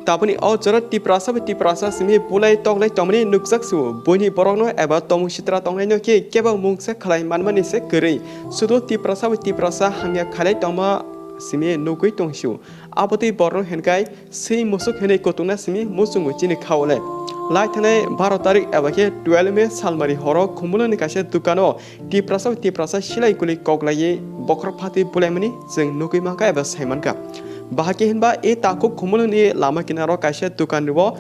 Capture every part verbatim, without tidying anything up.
Taboni o jora Tiprasa bai Tiprasa simi bulai toklai tongmani nukjak su. Buini borokno eba tomung sitra tongnaino khe kebo mungsa khlai manmani se kwrwi. Sudu Tiprasa bai Tiprasa hamya khalai tongma simi nugwi tongsu. Abotwi borokno hinkai swi musuk hinwi kutukna simi muchungo chini khaole. Lai thanai baro tarik eba khe twelve May salmari horo Khumulwngni kaisa dukano Tiprasa bai Tiprasa silai guli koklaiwi bokhorok phatwi bulaimani chwng nugwi mankha eba saimankha. Bahai khe hinba e takhuk Khumulwngni lama kinaro kaisa dukan rio.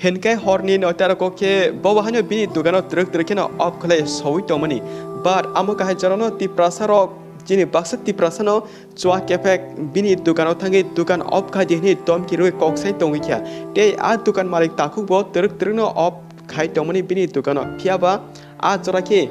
Hinkai horni noita rogo khe bobo haino bini dukano twrwk twrwk kheno off khlai sowi tongmani. But amo kahai jorano Tiprasa rok chini baksa Tiprasano chua kephek bini dukano thangwi dukan off khai di hinwi tomki rwi kok sai tongwi kha. Tei a dukan malik takhuk bo twrwk twrwkno off khai tongmani bini dukano. Phiyaba a jora khe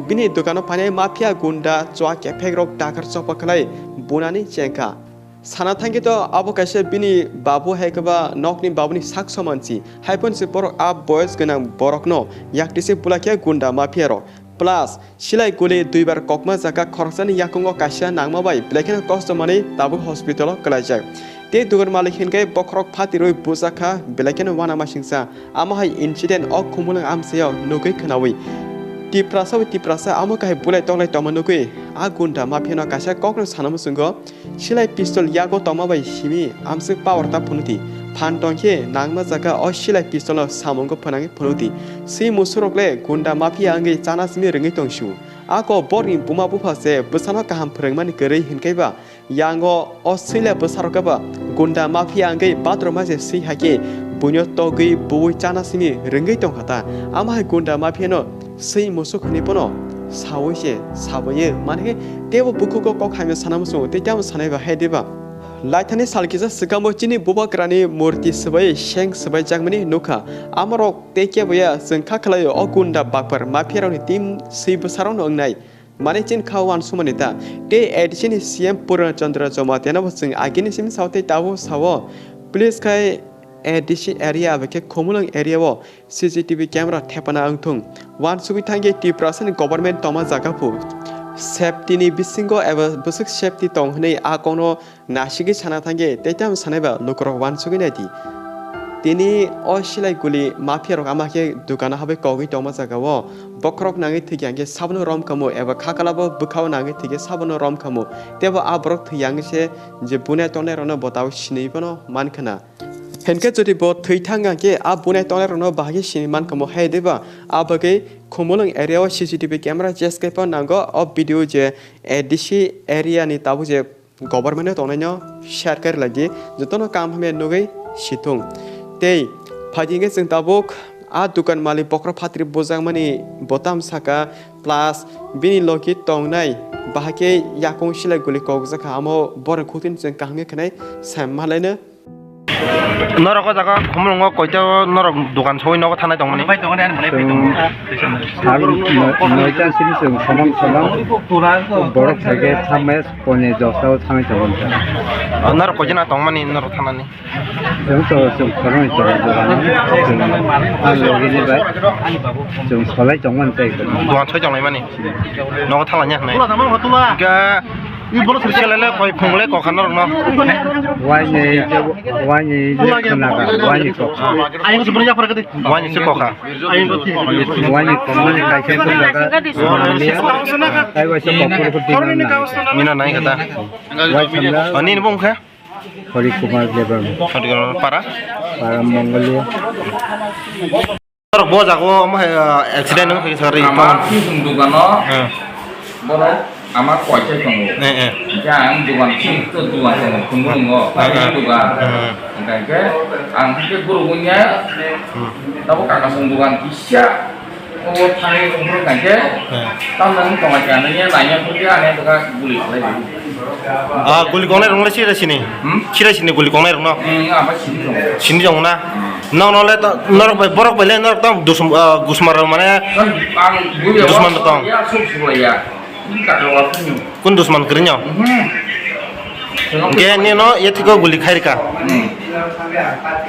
bini dukano phainai mafia gunda chua kephek rok dakar chopha khlai bunani chengkha. Sana thangkhe to abo kaisa bini babu hai khe ba nokni babuni sak somansi. Haiphano se borok a boyos gwnang borokno yaktise bula khe gunda mafia rok. Plus, silai guli duibar kokma jaga khoroksani yakungo kaisa nangma bai belai kheno kosto manwi tabuk hospital o kwlaijak. Tei dugan malik hinkai bokhorok phatirwi bujakha belai kheno uanamasingcha. Amo hai incident o Khumulwng amchaio nugwi khwnawi. Tiprasa bai Tiprasa amo kahai bulai toklai tongma nugwi a gunda mafia no kaisa kokno sana muchungo. Silai pistol yago tongma bai simi amswk power ta phunukdi. Phan tongkhe nangma jaga o silai pistol no samungo phwnangwi phunukdi. Swi musurok le gunda mafia wngwi chana simi rwngwi tongsu. Ako borni buma bupha se bwsano kaham phwrwngmani kwrwi hinkhe ba yango o swila bwsarok ba gunda mafia wngwi bathroom se swi haikhe buino togwi buwi chana simi rwngwi tongkha ta. Amo hai gunda mafia no swi musuk hwnwi bono sawi se sabaio. Mane khe teibo bukhugo kok hamya sana muchungo tei tamo sanai ba hai diba? Laithani sal kisa swkangbo chini bubagrani murti swbai seng swbaijakmani nukha. Amorok tei keboya chwng kha khlaio o gunda bakpar mafia rokni team swi bwsarokno wngnai. Mane chini kha uansukmani ta. Tei A D C ni C M Purna Chandra Jamatia no bo chwng agini simi sao tei tabuk sao. Please khai A D C area bai khe Khumulwng area o C C T V camera thepana wngthung. Uansugwi thangkhe Tiprasa ni government tongma jaga phu. Safety ni bisingo eba bwswk safety tong hwnwi a kokno nasigwi sana thangkhe tei tamo sanai ba lukurok uansugwi naidi. Tini o silai guli mafia rok ama khe dukano habwi kogwi tongma jaga o bokhorok nangwi thwikhe hwnkhe sabono romkhamu eba khakalabo bwkhao nangwi thwikhe sabono romkhamu. Teibo a borok thwiyang se je bunai tongnai rokno bo tabuk sinwi phano mankhana. Hinkhe jodi bo thwi thang hwnkhe a bunai tongnai rokno bahai khe sini mankha mo hai de ba? A bagwi Khumulwng area o C C T V camera chest khai phano nango. O video je A D C area ni tabuk je government o tongnai no share khai rwlai di, jotono kaham hamya nugwi sithung. Tei phaidi hinkhe chwng tabuk a dukan malik bokhorok phatri bujakmani botam saka plus bini logi tongnai bahai khe yakung silai guli kokjakha, amo borok khutini chwng kaham khe khnai sai malaino. Norok o jaga Khumulwngo koito norok dukan sogwi nogo thanai tongmani? Bai tongo, ani bolai bai tongo. Sal no-, noita sini chwng somang somang borok sai khe thamai pone dosta o thanai tongo. O norok koito na tongmani norok thanani? Chwng to chwng khoroknwi tongo dukan o. Chwng a logini bai chwng solai tongmani tei. Dukan soi tonglaimani? Nogo thanglanya hwnwi. Ga Selele koi phungle kokha norokno. Waini, waini je khnaga, waini kokha. Waini se kokha. Waini kokmani kaisa khnaga. Tei waisa kokha. Mina nai kata. Waisa na. Ani ni bung khe? Hari Kumar Debbarma. Hari Kumar para? Para Mongolia. Norok bo jago omo hai, ah, accident wng kha sakari. Ama tong. Thisung dukano. Eh. Borok ama koichai tongo. Eh, eh. Hingke ang dukan sing to dukan tongo, Khumulwngo, eh, eh, dukan. Eh. Hingke ang hingke guru gunya, hmm, tabo kakasong dukan kisa, o thani tongo hingke, eh, tamni tongo kani ya, nanya pun dia, ane dukan guli khalai. Ah, guli kongnai rong le sira sini? Hmm? Sira sini guli kongnai rong no? Hmm, apa sini dong? Sini dong na? Hmm. Nong nong le to, norok bai, borok bai le norok tong dusum, ah, gusmar rok mane. Kan ang guli dusman rok tong. Ya, sum sum ya. Ini kata waktu ni. Kun dusman kering yo? Hmm. Oke, ni no, ya tiko guli khai rika. Hmm.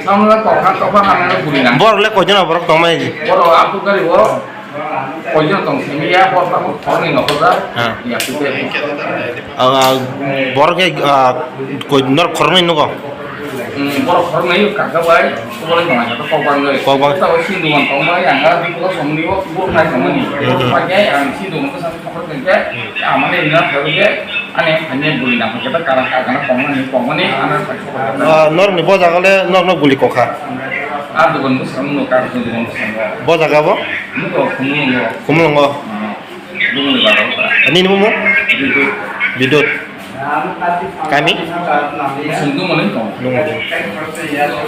Nong le to kha, to kha, nang le guli na. Borok le koijon borok tong mai. Borok aku kari borok. Koijon tong simi ya, bor tamo khoroknwi nokhorjak. Ha. Ya, sute. Ah, ah, borok khe, ah, koi norok khoroknwi nugo? Borok khoroknwi kaka bai, kubulai tongmani kok bangwi. Kok bang. Tabo sini dukan tongmani, ang ah bipolo somni o kubuk nai tongmani. Hmm, hmm. Pakai ang sini dukan kesana khapar kengke, amane ina khabe ke, ane hanya guli na pakai ta karang karang tongmani, tongmani, ana pakai. Ah, norokni bo jaga le norokno guli kokha. Ah, dukan bwskango no, kar dukan bwskango. Bo jaga bo? Nuko, Khumulwngo. Khumulwngo. Hmm. Bumungni bagwi ta. Ani ni bumung? Bidut. Bidut. Kami? Sungdung mani tong. Lungdung.